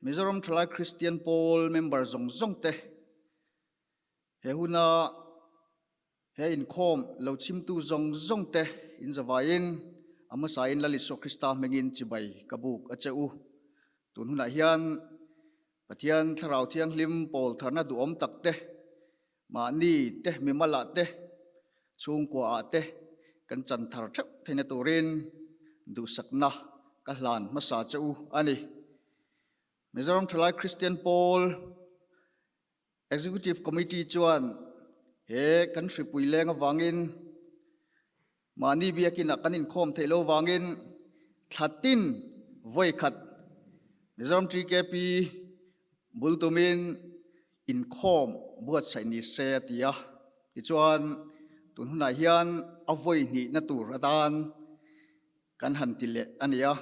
Mizoram Thalai Kristian Pawl member zawng zawng te he huna he inkhawm lo chhimtu zawng zawng te in zavaiin a hmasain Lal Isua Krista hmingin chibai ka buk a che u. Tun hunah hian Pathian Thlarau Thianghlim pawl tharna duhawm tak te, mahni te, mimalah te, chhungkuaah te kan chan thar theuh theihna turin duhsakna ka hlan hmasa che u a ni. Mizoram Thalai Kristian Pawl Executive Committee chuan he kan hripui leng avangin Mahni biakinah kan inkhawm theih lo vangin thla tin vawi khat Mizoram TKP bul tumin inkhawm buatsaih ni se a ti a. Tichuan tun hunah hian a vawi hnihna tur atan kan han ti leh a ni a.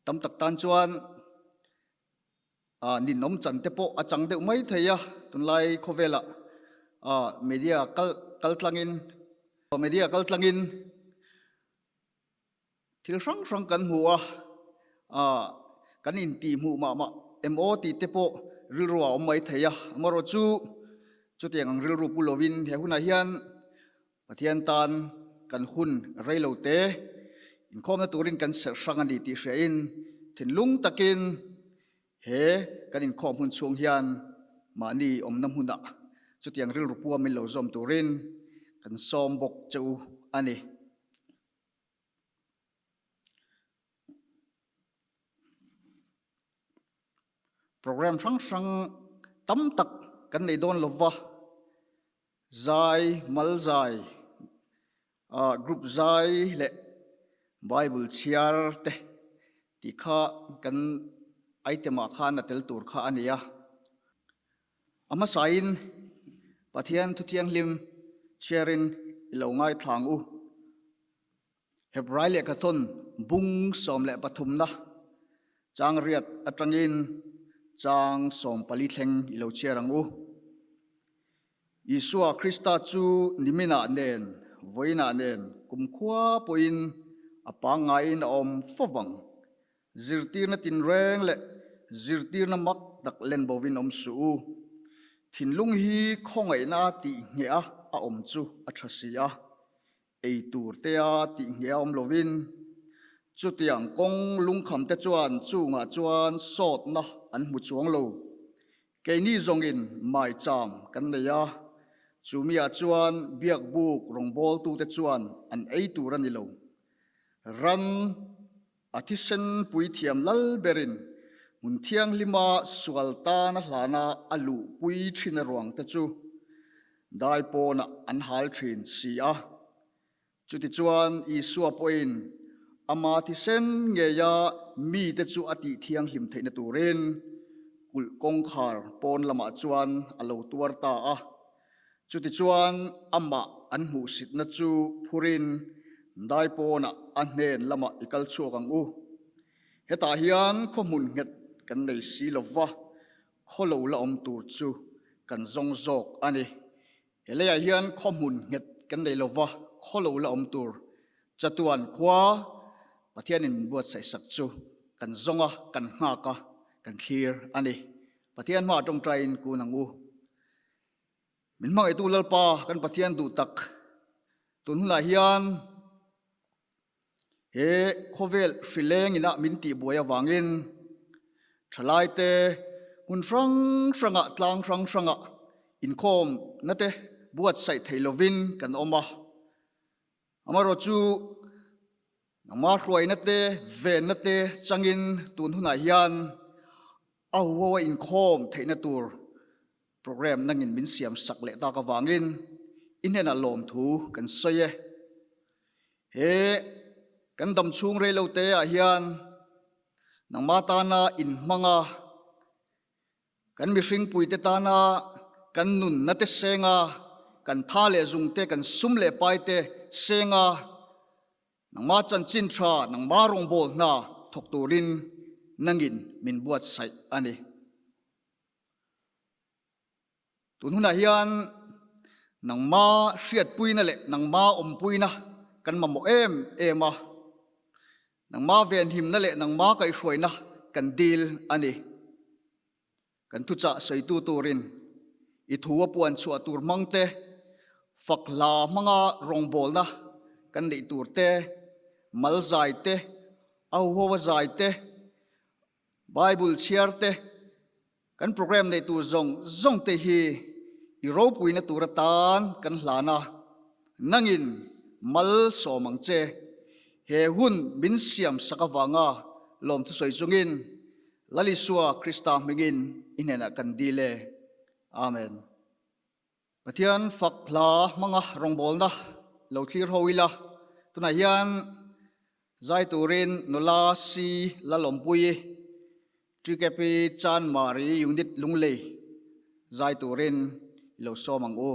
Tam tak tan chuan Ninawm chan te pawh a chang deuh mai thei a, tunlai khawvelah media kal kal tlangin media kal tlangin thil hrang hrang kan hmu a, kan intihhmuh mah mah em aw tih te pawh rilru a awm mai thei a, amaherawhchu chutiang ang rilru pu lovin he hunah hian Pathian tan kan hun rei lo te inkhawmna turin kan serh hrang a ni tih hriain thinlung takin he kan inkhawm hun chhung hian mahni awmna hmunah chutiang rilru pua min lo zawm turin kan sawm bawk che u a ni. Program hrang hrang tam tak kan nei dawn lova, Zai, mal zai, group zai leh Bible chhiar te tih kha kan item ah khan a tel tur kha a ni a. A hmasain Pathian Thuthianghlim chhiarin i lo ngaithla ang u. Hebrai lehkhathawn bung 13 na chang riat atangin chang 14 thleng i lo chhiar ang u. Isua Krista chu niminah nen, vawiinah nen kumkhua pawhin a pangngaiin a awm fo vang. Zirtirna tinreng leh zirtirna mak tak len bovin awm suh u. Thinlung hi khawngaihna tih ngheh a a awm chu a tha si a. Ei tur tea tih ngheh a awm lovin chutiang kawng lungkham te chuan chungah chuan sawtna an hmu chuang lo. Keini zawngin maicham kan nei a, chumiah chuan biakbuk rawngbawltute chuan an ei tur a ni lo. Ran A thisen puithiam lal berin hmun thianghlima sual tana hlana a luhpui thin ruang te chu dai pawnah an hal thin si a. Chutichuan Isua pawhin ama thisen ngeia mite chu a tih thianghlim theihna turin kulh kawngkhar pawn lamah chuan a lo tuar ta a. Chutichuan amah an hmuhsitna chu phurin dai pawnah a hnen lamah i kal chhuak ang u. Hetah hian khaw hmun nghet kan nei si lo va, khaw lo la awm tur chu kan zawng zawk a ni. He leiah hian khaw hmun nghet kan nei lo va, khaw lo la awm tur chatuan khua Pathianin min buatsaih sak chu kan zawng a, kan nghak a, kan thlir a ni. Pathian hmaah tawngtaiin kun ang u. Min hmangaihtu Lalpa kan Pathian duh tak tun hunah hian he khawvel hrileng ina min tihbuai avangin thalaite hmun hrang hrangah tlang hrang hrangah inkhawmna te buatsaih thei lovin kan awm a. Amaherawhchu nangmah hruaina te venna te changin tun hunah hian a huho a inkhawm theihna tur Program nangin min siam sak leh tak avangin i hnenah lawmthu kan sawi e. He kan dam chhung rei lo te ah hian nangmah tana inhmang a, kan mihring puite tana kan nunna te seng a, kan tha leh zung te, kan sum leh pai te seng a, nangmah chanchin tha, nangmah rawngbâwl hna thawk turin nangin min buatsaih a ni. Tun hunah hian nangma hriatpuina leh nangma awmpuina kan mamawh em em a, nangma venhimna leh nangma kaihhruaina kan dil a ni. Kan thuchah sawitu turin i thu a puan chhuah tur hmang te, fak hla hmanga rawngbawlna kan neih tur te, mal zai te, a huho a zai te, Bible chhiar te, kan program neih tur zawng zawng te hi i ropuina tur atan kan hlan a, nangin mal sawm ang che. He hun min siam sak avanga lawmthusawi chungin Lal Isua Krista hmingin i hnenah kan dil e. Amen. Pathian fak hla hmanga rawngbawlna lo thlir ho ila, tunah hian zai turin nula si Lalawmpuii, TKP Chanmari Unit Lunglei zai turin i lo sawm ang u.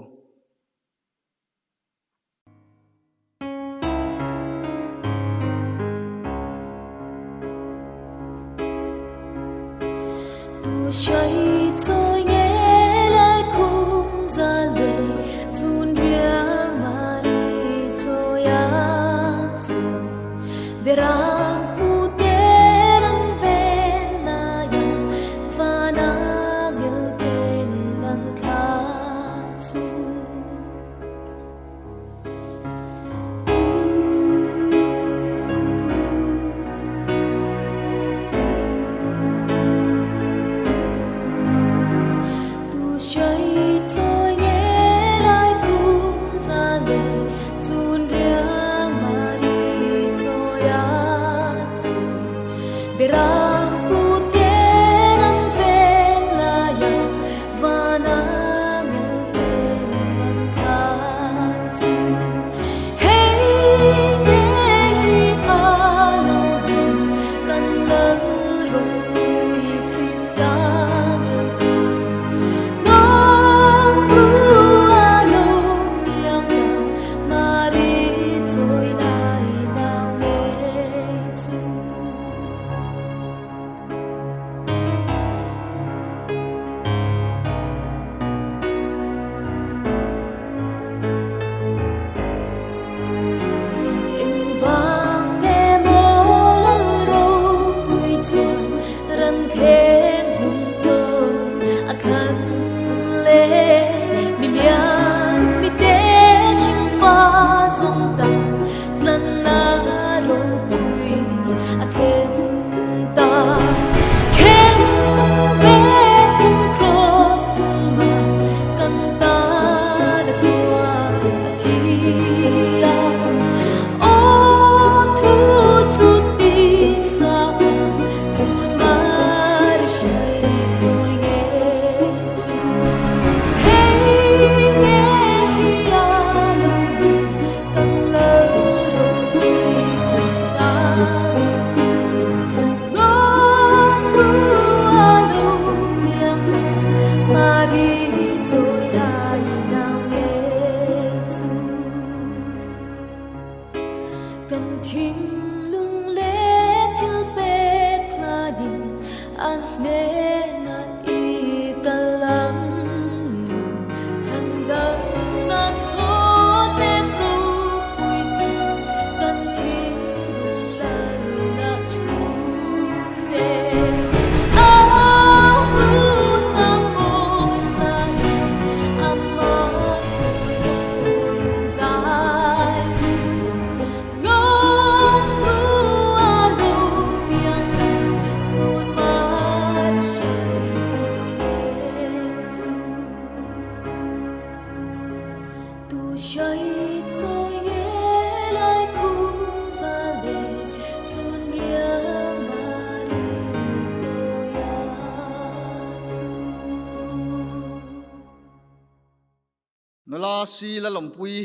Nula si la lawmpui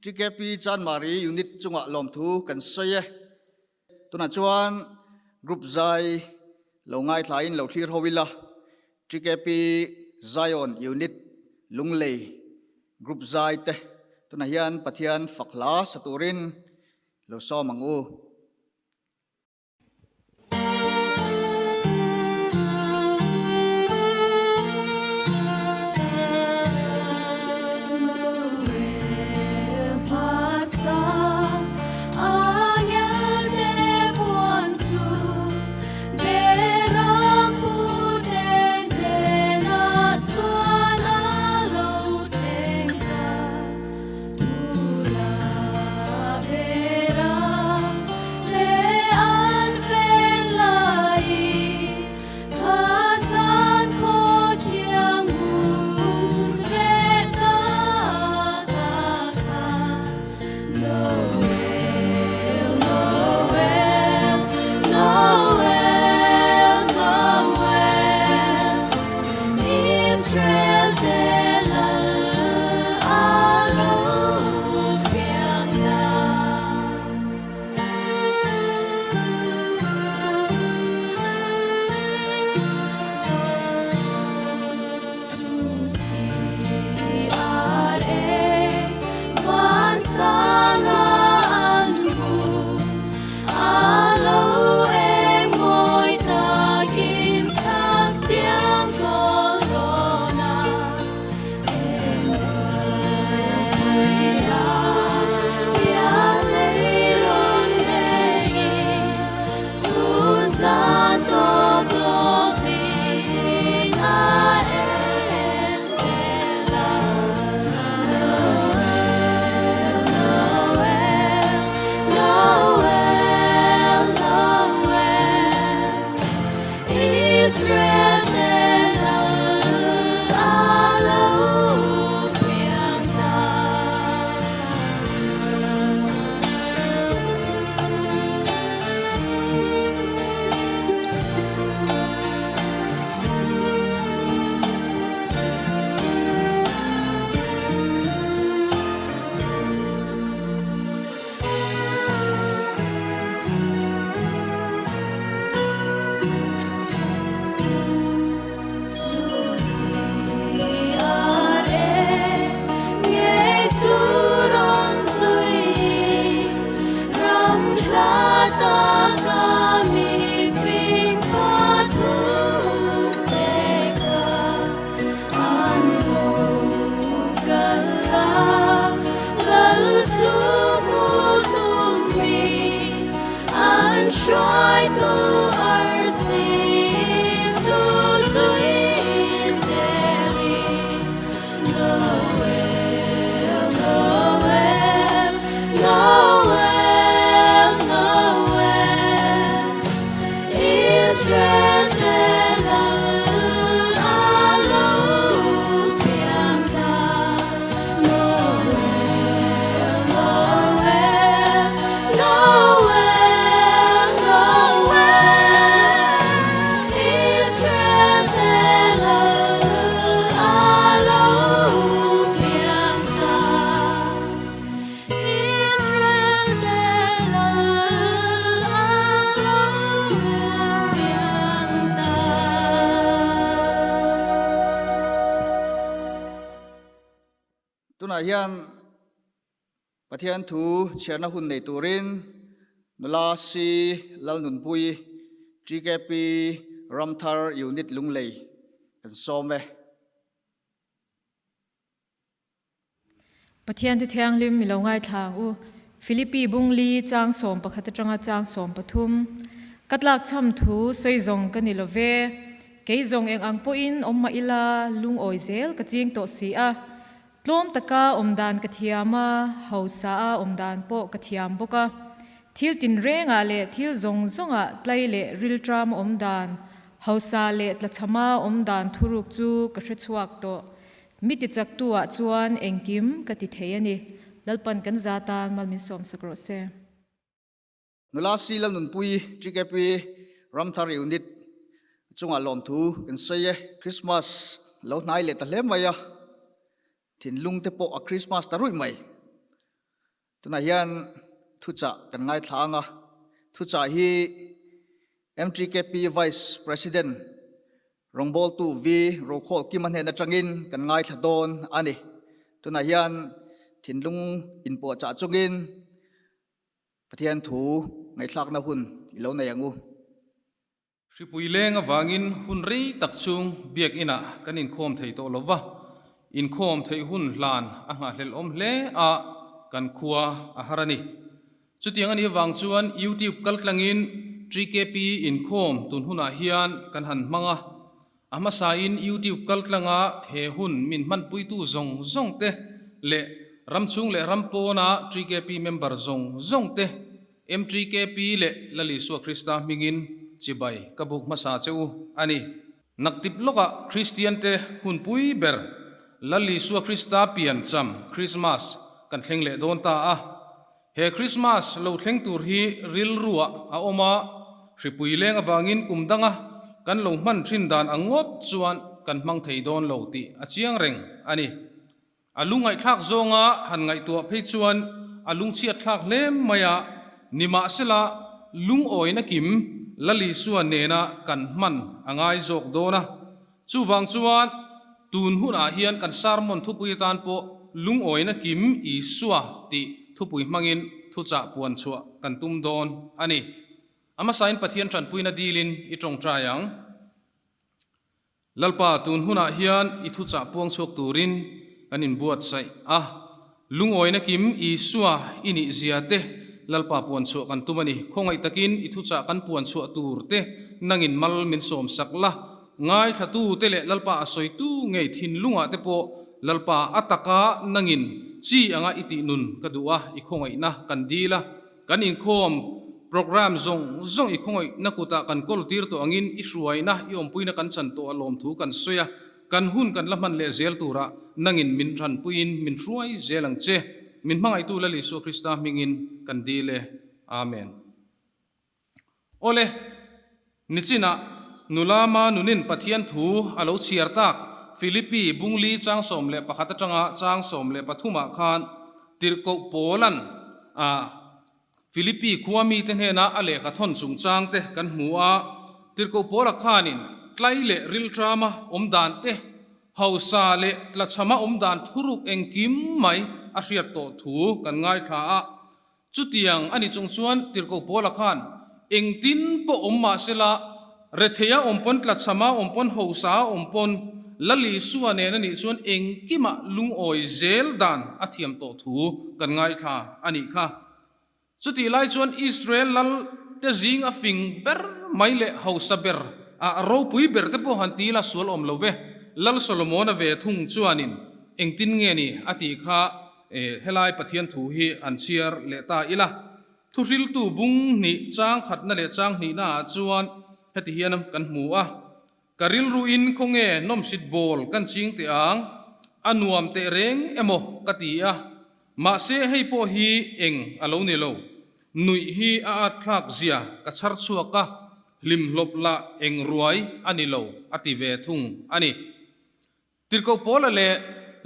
TKP Chanmari Unit chungah lawmthu kan sawi e. Tunah chuan Group zai lo ngaithlain lo thlir ho ila, TKP Zion Unit Lunglei Group zai te tunah hian Pathian fak hla sa turin lo sawm ang u. Tunah hian Pathian thu chhiarna hun nei turin Nula C Lalnunpui, TKP Ramthar Unit Lunglei kan sawm e. Pathian Thu Thianghlim i lo ngaithla ang u. Philippi bungli chang 11 atanga chang 13. Ka tlakchham thu sawi zawng ka ni lo ve. Kei zawng eng ang pawhin awm mah ila lungawi zel ka ching tawh si a. Tlawm taka awm dan ka thiam a, hausa a awm dan pawh ka thiam bawk a. Thil tinrengah leh thil zawng zawngah tlai leh rilṭam a awm dan, hausa leh tlachhama awm dan thuruk chu ka hrechhuak tawh. Mi tichaktu ah chuan engkim ka ti thei a ni. Lalpan kan za tan mal min sawmsak rawh se. Nula Si Lalnunpui TKP Ramthar Unit chungah lawmthu kan sawi e. Christmas lo hnai leh ta hle mai a, thinlung te pawh a Christmas ta ruih mai. Tunah hian thuchah kan ngaithla ang a, thuchah hi MTKP Vice President rawngbawltu V Rokhawlh Kima hnen atangin kan ngaithla dawn a ni. Tunah hian thinlung inpuahchah chungin Pathian thu ngaihthlakna hun i lo nei ang u. Hripui leng avangin hun rei tak chhung biakinah kan inkhawm thei tawh lo va, inkhawm theih hun hlan a nghahhlelh awm hle a, kan khua a har a ni. Chutiang a nih avang chuan YouTube kaltlangin TKP inkhawm tun hunah hian kan han hmang a, a hmasain YouTube kaltlanga he hun min hmanpuitu zawng zawng te leh ramchhung leh ram pawna TKP member zawng zawng te MTKP leh Lal Isua Krista hmingin chibai ka buk hmasa che u a ni. Naktip lawkah Kristiante hunpui ber Lal Isua Krista pian cham Krismas kan thleng leh dawn ta a. He Krismas lo thleng tur hi rilruah a awm a, hripui leng avangin kum danga kan lo hman thin dan ang ngawt chuan kan hmang thei dawn lo tih a chiang reng a ni. A lungngaihthlak zawnga han ngaihtuah phei chuan a lungchhiatthlak hle mai a, nimahsela lungawina kim Lal Isua nena kan hman a ngai zawk dawn a. Chuvang chuan tun hunah hian kan sermon thupui atan pawh lungawina kim Isua tih thupui hmangin thuchah puan chhuah kan tum dawn a ni. A hmasain Pathian tanpuina dilin i tawngtai ang. Lalpa, tun hunah hian i thuchah puang chhuak turin kan inbuatsaih a. Lungawina kim Isua i nih zia te Lalpa puan chhuah kan tum a ni. Khawngaih takin i thuchah kan puan chhuah tur te nangin mal min sawm sak la. Ngaithlatu te leh Lalpa a sawitu ngei thinlungah te pawh Lalpa a taka nangin chi anga i tih nun ka duh a, i khawngaihna kan dil a. Kan inkhawm programme zawng zawng i khawngaihna kutah kan kawl tir tawh angin i hruaina, i awmpuina kan chan tawh a lawmthu kan sawi a, kan hun kan la hman leh zel turah nangin min hranpuiin min hruai zel ang che. Min hmangaihtu Lal Isua Krista hmingin kan dil e. Amen. Awle, nichinah nula ma nunin Pathian thu a lo chhiar tak Philippi bungli chang 11 atanga chang 13 ah khan Tirhkoh Paula'n a Philippi khua mite hnena a lehkha thawn chungchang te kan hmu a. Tirhkoh Paula khanin tlai leh rilṭama awm dan te, hausa leh tlachhama awm dan thuruk engkim mai a hriat tawh thu kan ngaithla a. Chutiang a ni chung chuan Tirhkoh Paula khan engtin pawh awm mah sela, retheia awm pawn, tlachhama awm pawn, hosa awm pawn, Lal Isua nen a nih chuan engkimah lungawi zel dan a thiam tawh thu kan ngaithla a nih kha. Chutih lai chuan Israel lal te zing a fing ber mai leh hosa ber a ropui ber te pawh han ti ila sual awm lo ve, Lal Solomona ve thung chuanin engtin nge ni a tih kha Helai Pathian thu hi an chhiar leh ta ila, thuhriltu bung hnih chang khatna leh chang hnihnaah chuan heti hian kan hmu a, Ka rilruin khawnge nawmsit bawl kan ching teh ang, a nuam teh reng emaw ka ti a, mahse hei pawh hi eng a lo ni lo, nuih hi a at thlak zia ka chhar chhuak a, hlimhlawp lah eng ruai a ni lo a ti ve thung a ni. Tirhkoh Paula leh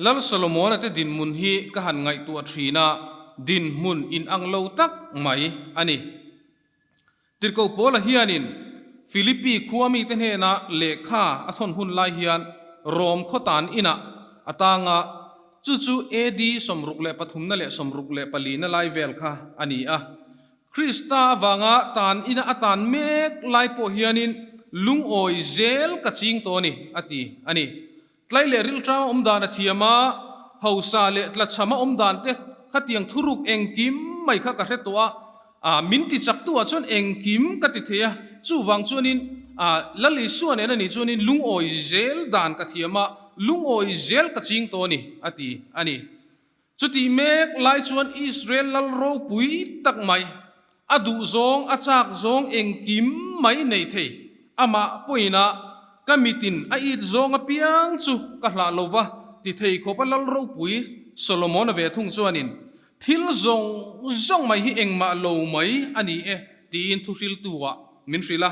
Lal Solomona te dinhmun hi ka han ngaihtuah thin a, dinhmun inang lo tak mai a ni. Tirhkoh Paula hianin Philippi khua mite hnena lehkha a thawn hun lai hian Rom khawtan inah a tang a. Chu chu AD 63 na leh 64 na lai vel kha a ni a. Krista avanga tan ina a tan mek lai pawh hianin lungawi zel ka ching tawh a ni, a ti a ni. Tlai leh rilṭama awm dan a thiam a, hausa leh tlachhama awm dan te khatiang thuruk engkim mai kha ka hre tawh a, ah min ti chak tu ah chuan engkim ka ti thei a, chuvang chuanin ah Lal Isua nen a nih chuanin lungawi zel dan ka thiam a, lungawi zel ka ching tawh a ni, a ti a ni. Chutih mek lai chuan Israel lal ropui tak mai, a duh zawng, a chak zawng engkim mai nei thei. Amah pawhin-ah ka mitin a it zawng apiang chu ka hlah lo va ti thei khawp a lal ropui Solomon-a ve thung chuanin thil zawng zawng mai hi engmah lo mai a ni e tiin thuhriltu-ah min hrilh a.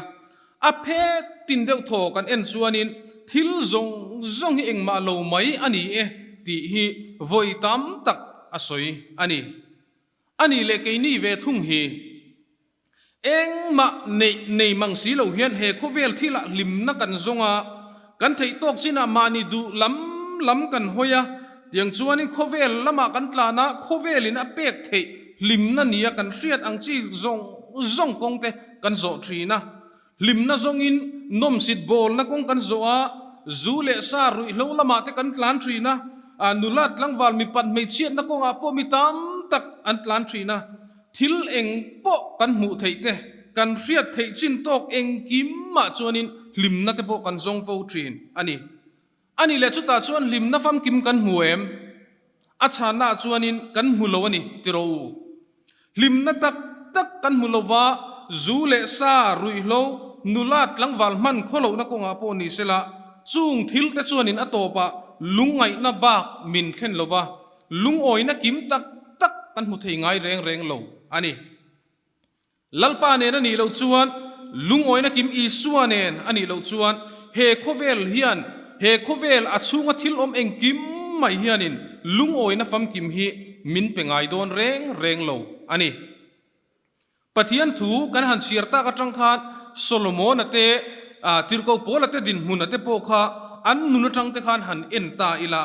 A phet tin deuh thaw kan en chuanin thil zawng zawng hi engmah lo mai a ni e tih hi vawi tam tak a sawi a ni. A nih leh keini ve thung hi engmah neih nei mang si lo hian he khawvel thilah hlimna kan zawng a, kan theih tawk chinah mahni duh lam lam kan hawi a, tiang chuanin khawvel lamah kan tlan a, khawvelin a pek theih hlimna nia kan hriat ang chi zawng zawng kawng te kan zawh thin a, hlimna zawngin nawmsit bawlna kawng kan zawh a, zu leh sa ruihhlo lamah te kan tlan thin a, nula tlangval mipat hmeichhiatna kawngah pawh mi tam tak an tlan thin a, thil eng pawh kan hmuh theih te, kan hriat theih chin tawk engkimah chuanin hlimna te pawh kan zawng fo thin a ni. A nih leh chutah chuan hlimna famkim kan hmu em? A chhannaah chuanin kan hmu lo a ni ti rawh u. Hlimna tak tak kan hmu lova, zu leh sa, ruihhlo, nula tlangval hman khawlohna kawngah pawh ni sela, chung thil te chuanin a tawpah lungngaihna bak min thlen lova, lungawina kim tak tak kan hmu thei ngai reng reng lo a ni. Lalpa nen a nih loh chuan, lungawina kim Isua nen a nih loh chuan, he khawvel hian, he khawvel a chhunga thil awm engkim mai hianin lungawina famkim hi min pe ngai dawn reng reng lo a ni. Pathian thu kan han chhiar tak atang khan Solomona te, Tirhkoh Paula te dinhmuna te pawh kha an nun atang te khan han en ta ila,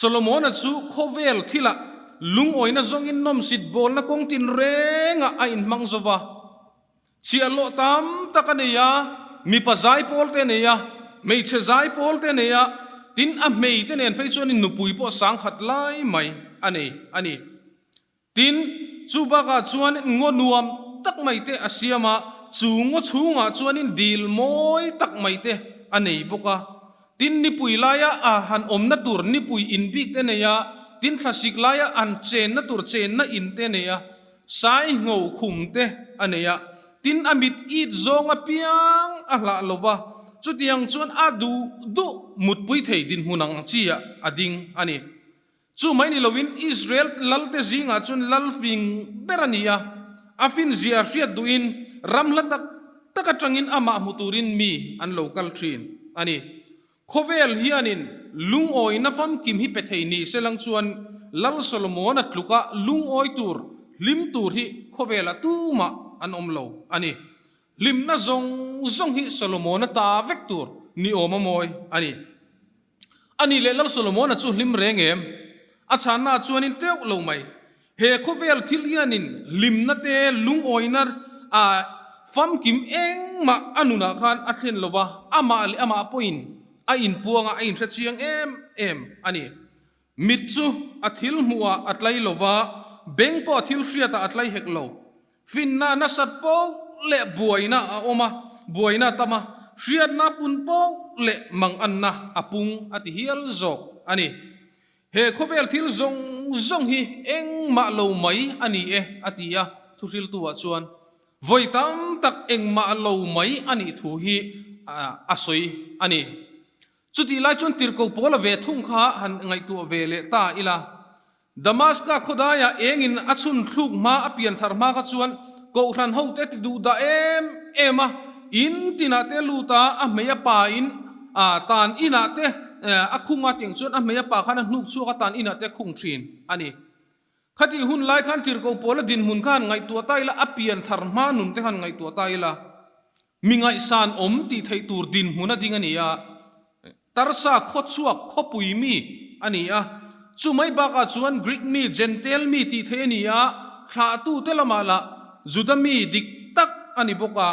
Solomona chu khawvel thilah lungawina zawngin nawmsit bawlna kawng tinrengah a inhmang zo va. Chhiahhlawh tam tak a nei a, mipa zaipawl te a nei a, hmeichhe zaipawl te a nei a, tin a hmei te nen phei chuanin nupui pawh sangkhat lai mai a nei a ni. Tin, chu bakah chuan ngaw nuam tak mai te a siam a, chu ngaw chhungah chuanin dil mawi tak mai te a nei bawk a. Tin, nipui laia a han awmna tur nipui in bik te nei a, tin thlasik laia an chenna tur chenna in te nei a, sai ngho khum te a nei a. Tin, a mit it zawng apiang a hlah lo va, chutiang chuan a duh duh mutpui thei dinhmun ang chi ah a ding a ni. Chu mai ni loin Israel lalte zingah chuan lal fing ber a ni a, a finzia hriat duhin ram hla tak tak atangin amah hmu turin mi an lo kal thin a ni. Khawvel hianin lungawina famkim hi pe thei ni se lang chuan Lal Solomon-a tluka lungawi tur, hlim tur hi khawvelah tumah an awm lo a ni. Hlimna zawng zawng hi Solomon-a ta vek tur ni awm a mawi a ni. A nih leh Lal Solomona chu hlim reng em? A chhanna chuanin teuh lo mai. He khawvel thil hianin hlimna te lungawina a famkim engmah a nunah khan a thlen lo va, amah leh amah pawhin a inpuang a, a inhre chiang em em a ni. Mit chu a thil hmuhah a tlai lo va, beng pawh a thil hriatah a tlai hek lo. Finna nasat poh leh buaina a awm a, buaina a tam a, hriatna a pun poh leh manganna a pung a ti hial zawk a ni. He khawvel thil zawng zawng hi engmah lo mai a ni e a ti a, thuhriltu-ah chuan vawi tam tak engmah lo mai a nih thu hi a sawi a ni. Chutih lai chuan tirhkoh Paula ve thung kha han ngaihtuah ve leh ta ila, Damaska khawdaiah engin a chhun thluk hma a pian thar hma kha chuan kohhran hote ti duh dah em em a, in tinah te lut a, a hmei a pa in a tan inah te a khung a tiang chuan a hmei a pa khan a hnuk chhuak a tan inah te a khung thin a ni. Khatih hun lai khan tirhkoh Paula dinhmun kha han ngaihtuah ta ila, a pian thar hma nun te kha han ngaihtuah ta ila, mi ngaihsan awm tih theih tur dinhmun a ding a ni a, Tarsa khawchhuak khawpui mi a ni a. Chu mai bakah chuan Greek mi, Jentail mi tih theih a ni a, thlahtute lamah lah Juda mi dik tak a ni bawk a,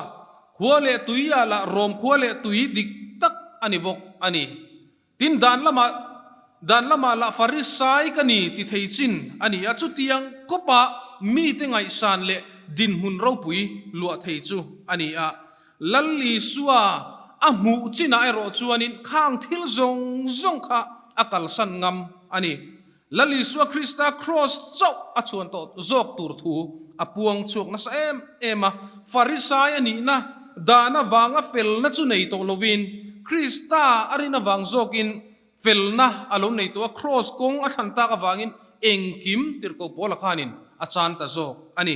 khua leh tuiah lah Rom khua leh tui dik tak a ni bawk a ni. Tin, dan lamah dan lamah lah Farisai ka ni ti thei chin a ni a, chutiang kawpa mite ngaihsan leh dinhmun ropui luah thei chu a ni a. Lal Isua a hmuh chinah erawh chuanin khang thil zawng zawng kha a kalsan ngam a ni. Lal Isua Krista Kraws chauh a chhuan tawh zawk tur thu a puang chhuak nasa em em a. Farisai a nihna dan avanga felna chu nei tawh lovin Krista a rin avang zawkin felna a lo nei tawh a, Kraws kawng a thlan tak avangin engkim tirhkoh Paula khanin a chan ta zawk a ni.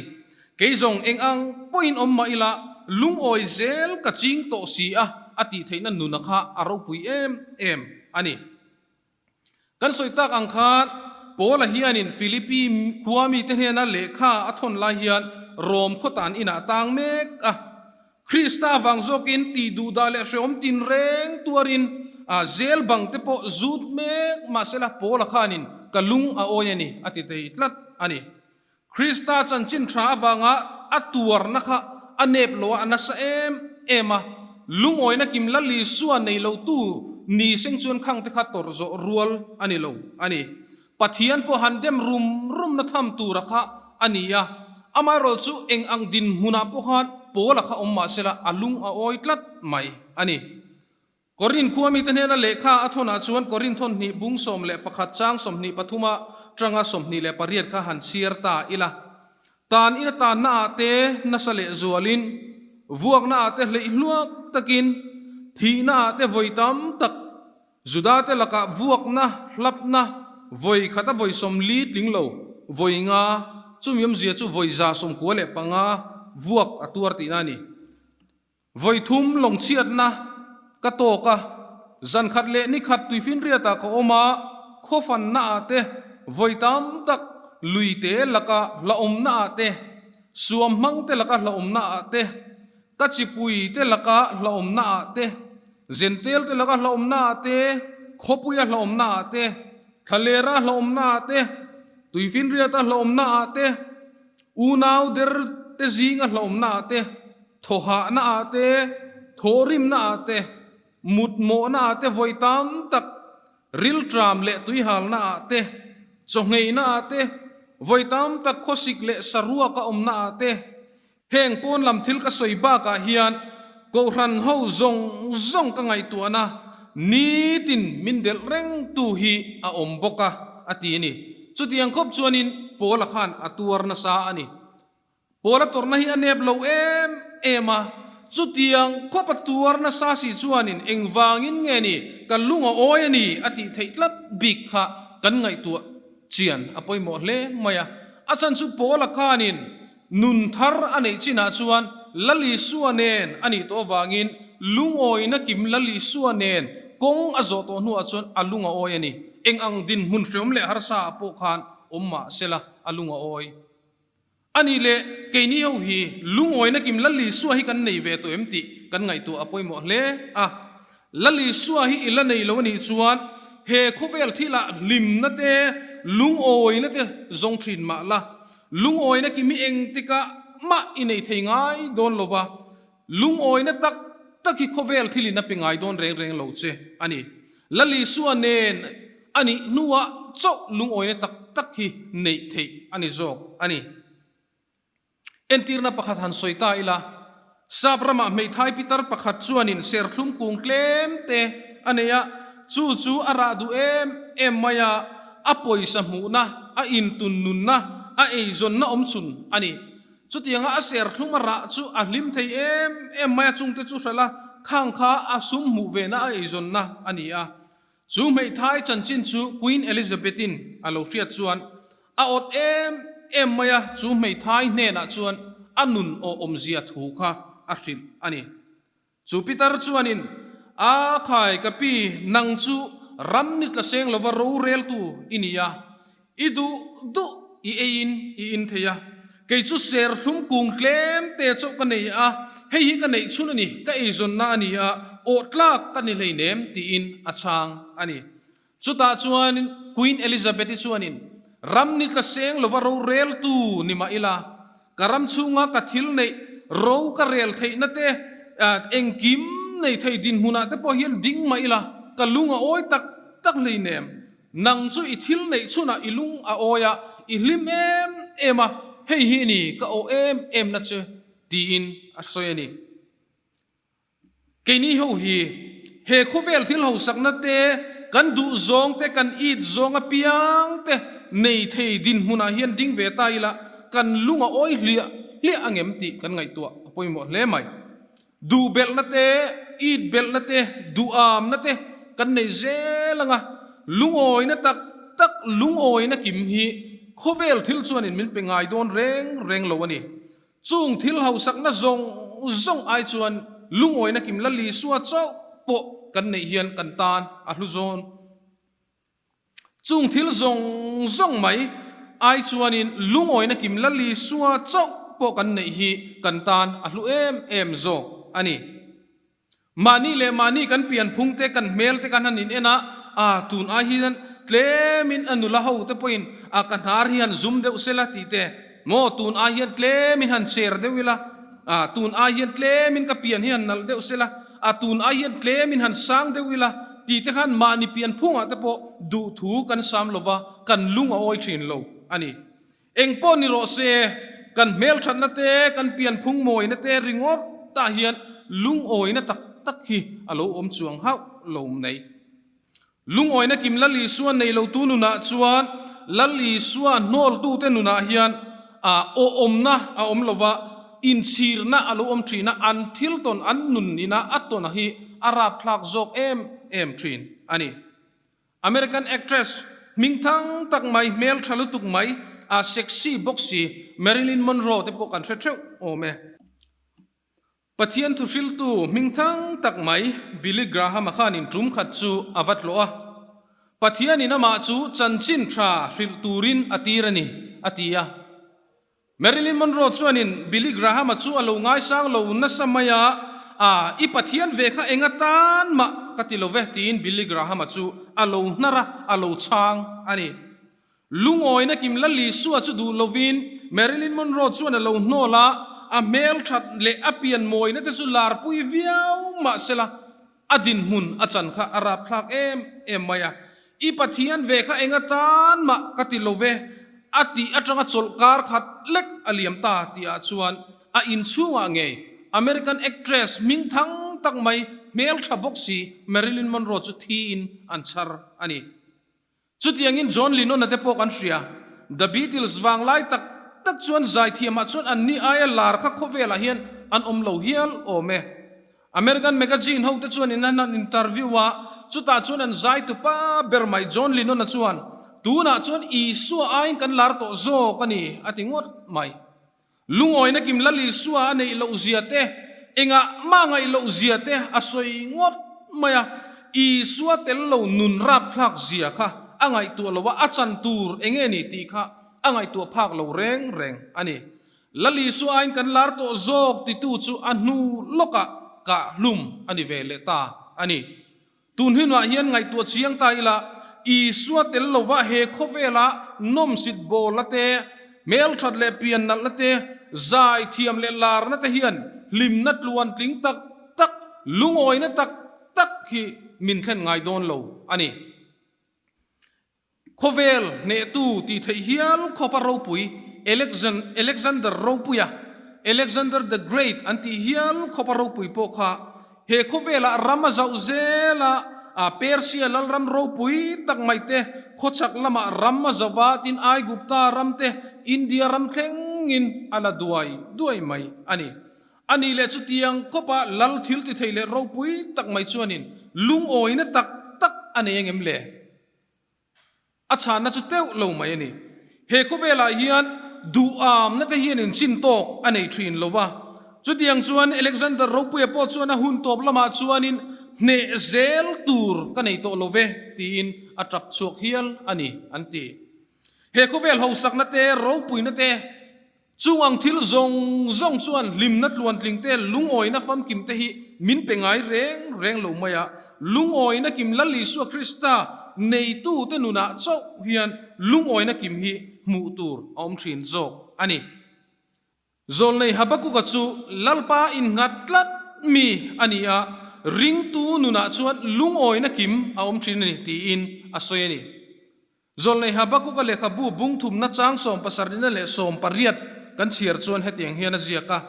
Kei zawng eng ang pawhin awm mah ila lungawi zel ka ching tawh si a, a tih theihna nuna kha a ropui em em a ni. Kan sawi tak ang khan Paula hianin Philippi khua mite hnena lehkha a thawn lai hian Rom khawtan inah a tang mek a. Krista avang zawkin tih duhdah leh hrehawm tinreng tuarin a zel bang te pawh zut mek mahsela Paula khanin ka lung a awi a ni a ti thei tlat a ni. Krista chanchin tha avanga a tuarna kha a nep lo a, a nasa em em a. Lungawina kim Lal Isua nei lotu ni seng chuan khang te kha tawrh zawh rual a ni lo a ni. Pathian pawh han dem rum rumna tham tura kha a ni a, amaherawh chu eng ang dinhmunah pawh khan Paula kha awm mahsela a lung a awi tlat mai a ni. Korin khua mite hnena lehkha a thawnah chuan Korin thawn hnih bung 11 chang 23 a tanga 28 kha han chhiar ta ila. Tan ina tanna ah te nasa leh zualin, vuakna ah te hleih hluak takin, thihna ah te vawi tam tak, Juda te lakah vuakna, hlapna, vawi khata vawi 40 tling lo, vawi nga, chumi awmzia chu vawi 95 vuak a tuar tihna a ni. Vawi thum lawngchhiatna ka tawk a, zan khat leh ni khat tuifinriatah ka awm a, khawfanna ah te, vawi tam tak lui te laka hlauhawmna ah te, suam hmang te laka hlauhawmna ah te, ka chipui te laka hlauhawmna ah te, zentel te laka hlauhawmna ah te, khawpuia hlauhawmna ah te, thlalera hlauhawmna ah te, tuifinriata hlauhawmna ah te, unau der te zinga hlauhawmna ah te, Thawhahna ah te, thawhrimna ah te, mutmawhna ah te vawi tam tak, rilṭam leh tuihalna ah te, chawngheina ah te, vawi tam tak khawsik leh saruak a awmna ah te, heng pawn lam thil ka sawi bakah hian Kohhran ho zawng zawng ka ngaihtuahna nitin min delh reng tu hi a awm bawk a, a ti a ni. Chutiang khawp chuanin Paula khan a tuar nasa a ni. Paula tawrhna hi a nep lo em em a, chutiang khawp a tuar nasa si chuanin engvangin nge ni ka lung a awi a ni a tih theih tlat bik kha kan ngaihtuah chian a pawimawh hle mai a. A chhan chu Paula khanin nun thar a neih chinah chuan Lal Isua nen a nih tawh avangin lungawina kim Lal Isua nen kawng a zawh tawh hnuah chuan a lung a awi a ni. Eng ang dinhmun hreawm leh harsa ah pawh khan awm mah sela a lung a awi. A nih leh, keini ho hi lungawina kim Lal Isua hi kan nei ve tawh em tih kan ngaihtuah a pawimawh hle a. Lal Isua hi i la nei lo a nih chuan he khawvel thilah hlimna te, lungawina te zawng thin mah la, lungawina kim hi engtikah mah i nei thei ngai dawn lo va, Lungawina tak tak hi khawvel thilin a pe ngai dawn reng reng lo che a ni. Lal Isua nen a nih hnuah chauh lungawina tak tak hi neih theih a ni zawk a ni. Entirna pakhat han sawi ta ila, Sap ramah hmeithai pitar pakhat chuanin serthlum kung tlem te a nei a, chu chu a rah duh em em mai a, a pawisa hmuhna, a intun nunna, a eizawnna awmchhun a ni. Chutianga a serthlum a rah chu a hlim thei em em mai a, chungte chu hralh a, khang kha a sum hmuh vena a eizawnna a ni a. Chu hmeithai chanchin chu Queen Elizabeth-in a lo hriat chuan a awt em em mai a, chu hmeithai hnenah chuan a nun aw awmzia thu kha a hrilh a ni. Chu pitar chuanin, A khai ka pi, nang chu ram ni tla seng lova roreltu i ni a, i duh duh i eiin i in thei a, kei chu serthlum kung tlem te chauh ka nei a, hei hi ka neih chhun a ni, ka eizawnna a ni a, awh tlak ka ni hleinem, tiin a chhang a ni. Chutah chuan Queen Elizabeth-i chuanin, Ram ni tla seng lova roreltu ni mah ila, ka ram chhunga ka thil neih ro ka rel theihna te, engkim nei thei dinhmunah te pawh hian ding mah ila, ka lung a awi tak tak hleinem. Nang chu i thil neih chhunah i lung a awi a, i hlim em em a, hei hi ni ka awh em em na che, tiin a sawi a ni. Keini ho hi he khawvel thil hausakna te, kan duh zawng te, kan it zawng apiang te nei thei dinhmunah hian ding ve ta ila kan lung a awi hliah hliah angem tih kan ngaihtuah a pawimawh hle mai. Duh belhna te, it belhna te, duhamna te kan nei zel anga lungawina tak tak lungawina kim hi khawvel thil chuanin min pe ngai dawn reng reng lo a ni. Chung thil hausakna zawng zawng ai chuan lungawina kim Lal Isua chauh pawh kan neih hian kan tan a hlu zawn. Chung thil zawng zawng mai ai chuanin lungawina kim Lal Isua chauh pawh kan neih hi kan tan a hlu em em zawk a ni. Mahni leh mahni kan pianphung te, kan hmel te kan han in en a, a tun ai hian tlemin a nula ho te pawhin a ka hnar hi han zum deuh sela tih te, maw tun ai hian tlemin han cher deuh ila, a tun ai hian tlemin ka pian hi han nalh deuh sela, a tun ai hian tlemin han sang deuh ila tih te khan mahni pianphungah te pawh duhthu kan sam lova kan lung a awi thin lo a ni. Eng pawh ni rawh se, kan hmelthatna te, kan pianphung mawina te ringawt tah hian lungawina tak tak hi a lo awm chuang hauh lo mai. Lungawina kim Lal Isua nei lotu nunah chuan Lal Isua hnawltute nunah hian a awhawmna a awm lo va, inchhirna a lo awm thin a, an thil tawn an nun ina a tawn hi a rapthlak zawk em em thin a ni. American actress hmingthang tak mai, hmeltha lutuk mai, a sexy bawk si Marilyn Monroe te pawh kan hre theuh awm e. Pathian thuhriltu hmingthang tak mai Billy Graham-a khanin tum khat chu a va tlawh a, Pathianin amah chu chanchin tha hrilh turin a tir a ni, a ti a. Marilyn Monroe chuanin Billy Graham-a chu a lo ngaisang lo nasa mai a, A, i Pathian ve kha eng atan mah ka ti lo ve, tiin Billy Graham-a chu a lo hnar a, a lo chhang a ni. Lungawina kim Lal Isua chu duh lovin Marilyn Monroe chuan a lo hnawl a, a hmelthat leh a pianmawina te chu larpui viau mah sela, A dinhmun a chan kha a rapthlak em em mai a, I Pathian ve kha eng atan mah ka ti lo ve, a tih atanga chawlh kar khat lek a liam ta tihah chuan a inchhungah ngei American actress hmingthang tak mai hmeltha bawk si Marilyn Monroe chu thiin an chhar a ni. Chutiangin John Lennon-a te pawh kan hria. The Beatles vanglai tak tak chuan zaithiamah chuan anni aia lar kha khawvelah hian an awm lo hial awm e. American magazine ho te chuan in an han interview a, chutah chuan an zaitupa ber mai John Lennon-a chuan, Tunah chuan Isua aiin kan lar tawh zawk a ni, a ti ngawt mai. Lungawina kim Lal Isua a neih loh zia te, engah mah ngaih loh zia te a sawi ngawt mai a. Isua tel lo nun rapthlak zia kha a ngaihtuah lo a, a chan tur eng nge ni tih kha a ngaihtuah phak lo reng reng a ni. Lal Isua aiin kan lar tawh zawk titu chu a hnu lawkah kah hlum a ni ve leh ta a ni. Tun hunah hian ngaihtuah chiang ta ila, Isua tel lova he khawvela nawmsit bawlna te, hmelthat leh pian nalhna te, zai thiam leh larna te hian hlimna tluan tling tak tak, lungawina tak tak hi min thlen ngai dawn lo a ni. Khawvel hnehtu tih theih hial khawpa ropui Alexander Ropuia, Alexander the Great an tih hial khawpa ropui pawh kha he khawvelah ram a zauh zel a, Persia lalram ropui tak mai te khawchhak lamah ram a zauh a, tin Aigupta ram te India ram thlengin a la duai duai mai a ni. A nih leh chutiang khawpa lal thil ti thei leh ropui tak mai chuanin lungawina tak tak a nei angem le? A chhanna chu teuh lo mai a ni. He khawvelah hian duhamna te hian inchin tawk a nei thin lo va. Chutiang chuan Alexander Ropuia pawh chuan a hun tawp lamah chuanin hneh zel tur ka nei tawh lo ve tiin a tap chhuak hial a ni an ti. He khawvel hausakna te, ropuina te, Chung ang thil zawng zawng chuan hlimna tluantling te, lungawina famkim te hi min pe ngai reng reng lo mai a. Lungawina kim Lal Isua Krista neitute nunah chauh hian lungawina kim hi hmuh tur a awm thin zawk a ni. Zawlnei Habakuka chu Lalpa innghat tlat mi a ni a, ringtu nunah chuan lungawina kim a awm thin a ni tiin a sawi a ni. Zawlnei Habakuka lehkhabu bung thumna chang sawmpasarihna leh sawmpariat kan chhiar chuan hetiang hian a ziak a,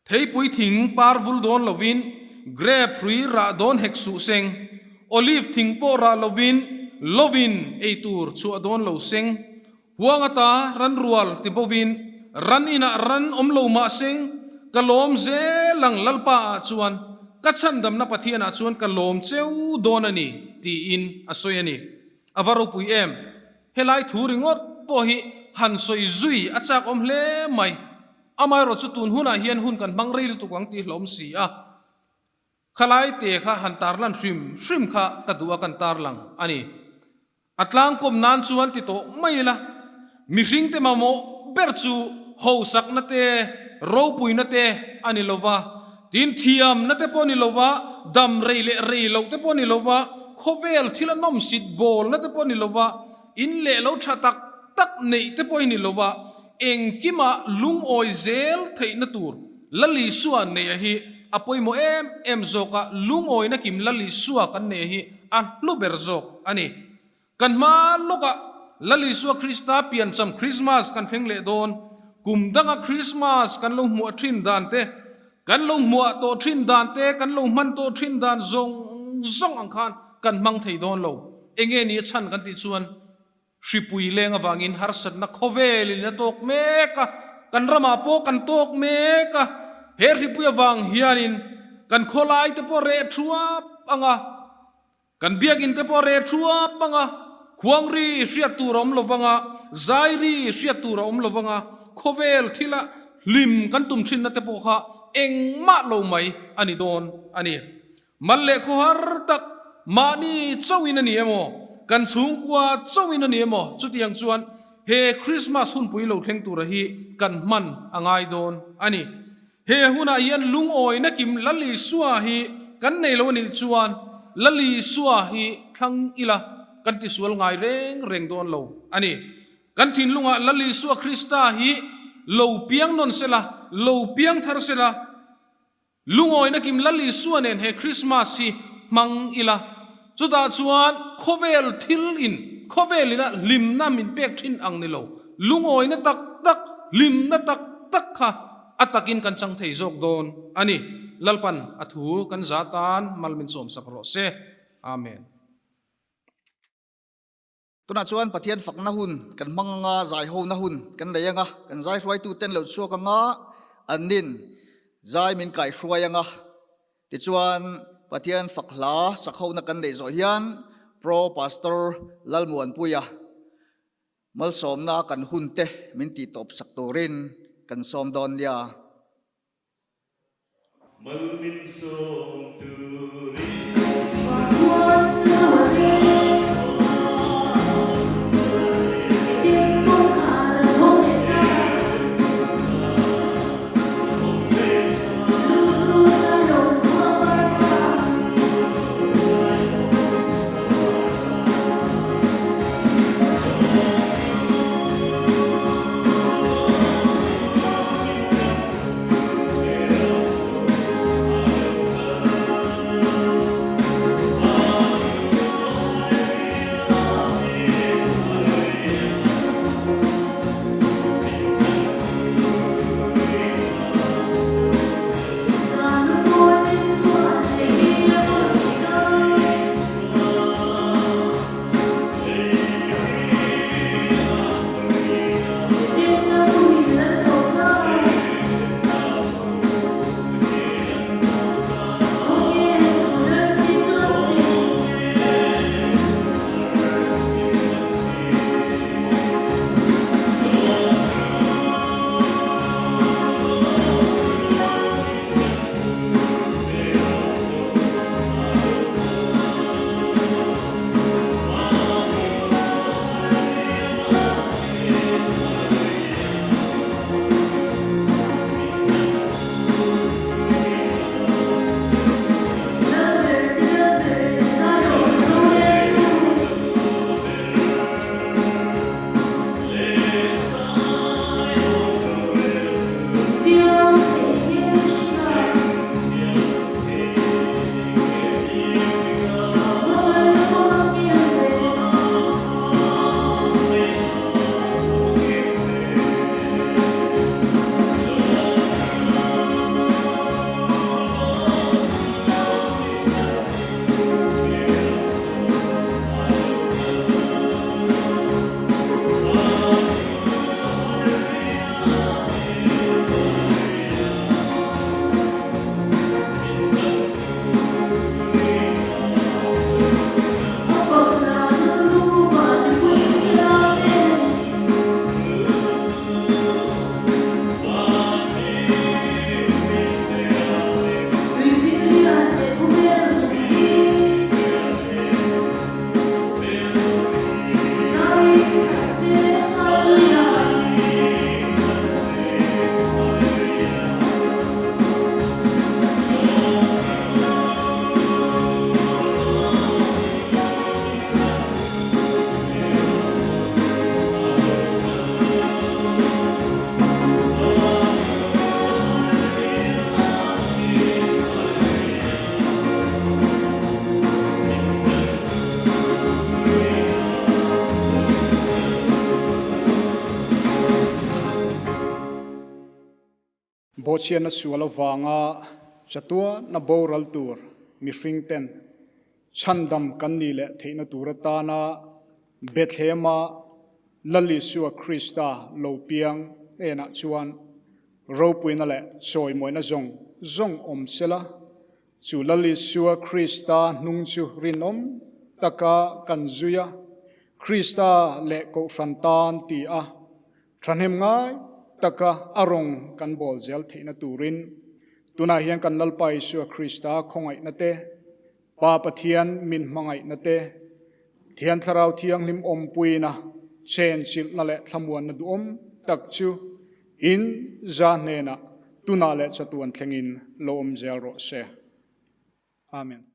Theipui thing par vul dawn lovin, grep hrui rah dawn hek suh seng, olive thing pawh rah lovin, lovin ei tur chhuah dawn lo seng, huang ata ran rual ti bovin, ran inah ran awm lo mah seng, ka lawm zel ang Lalpa ah chuan, ka chhandamna Pathian ah chuan ka lawm cheu dawn a ni, tiin a sawi a ni. A va ropui em? Helai thu ringawt pawh hi han sawi zui a chak awm hle mai. Amaherawh chu tun hunah hian hun kan hmang rei lutuk ang tih hlawm si a. Khalai te kha han tarlan hrim hrim kha ka duh a kan tarlang a ni. A tlangkawm nan chuan ti tawh mai ila. Mihringte mamawh ber chu hosakna te, ropuina te a ni lo va, tin thiamna te pawh a ni lo va, dam rei leh rei loh te pawh a ni lo va, khawvel thil a nawmsit bawlna te pawh a ni lo va, in leh lo tha tak tak neih te pawh hi ni lo va, engkimah lungawi zel theihna tur Lal Isua neia hi a pawimawh em em zawk a, lungawina kim Lal Isua kan neia hi a hlu ber zawk a ni. Kan hma lawkah Lal Isua Krista piancham Krismas kan thleng leh dawn. Kum danga Krismas kan lo hmuah thin dan te, kan lo hmuah tawh thin dan te, kan lo hman tawh thin dan zawng zawng ang khan kan hmang thei dawn lo. Enge ni a chhan kan tih chuan hripui leng avangin harsatna khawvelin a tawk mek a, kan ramah pawh kan tawk mek a. He hripui avang hianin kan khawlai te pawh reh thuap ang a. Kan biakinn te pawh reh thuap ang a, khuang ri hriat tur a awm lo vang a, zai ri hriat tur a awm lo vang a, khawvel thila hlim kan tum thinna te pawh kha engmah lo mai a ni dawn a ni. Mal leh khawhar tak mahni chauhin a ni emaw, kan chhungkua chauhin a ni emaw, chutiang chuan he Krismas hunpui lo thleng tura hi kan hman a ngai dawn a ni. He hunah hian lungawina kim Lal Isua hi kan nei lo a nih chuan Lal Isua hi thlang ila kan tisual ngai reng reng dawn lo a ni. Kan thinlungah Lal Isua Krista hi lo piang nawn sela, lo piang thar sela, lungawina kim Lal Isua nen he Krismas hi hmang ila, chutah chuan khawvel thil in, khawvel ina hlimna min pek thin ang ni lo, lungawina tak tak, hlimna tak tak kha A takin kan chang thei zawk dawn a ni. Lalpan a thu kan za tan mal min sawmsak rawh se. Amen. Tunah chuan Pathian fakna hun kan hmang anga, zaihona hun kan nei anga, kan zai hruaituten lo chhuak anga, annin zai min kaihruai anga. Tichuan, Pathian fak hla sakhona kan neih zawh hian Pro Pastor Lalmuanpuia, Malsawmna kan hun te min tih tawp sak turin kan sawm dawn nia. Mal min sawm turin. Bawhchhiatna sual avanga chatuana boral tur mihring ten chhandam kan nih leh theihna tur atana Bethlehema Lal Isua Krista lo piang hnenah chuan ropuina leh chawimawina zawng zawng awm sela, chu Lal Isua Krista hnung chu rinawm taka kan zui a, Krista leh Kohhran tan ti a Thahnem ngai taka a rawng kan bawl zel theihna turin tunah hian kan Lalpa Isua Krista khawngaihna te, Pa Pathian min hmangaihna te, Thian Thlarau Thianghlim awmpuina, chenchilhna leh thlamuanna duhawm tak chu in za hnenah tunah leh chatuan thlengin lo awm zel rawh se. Amen.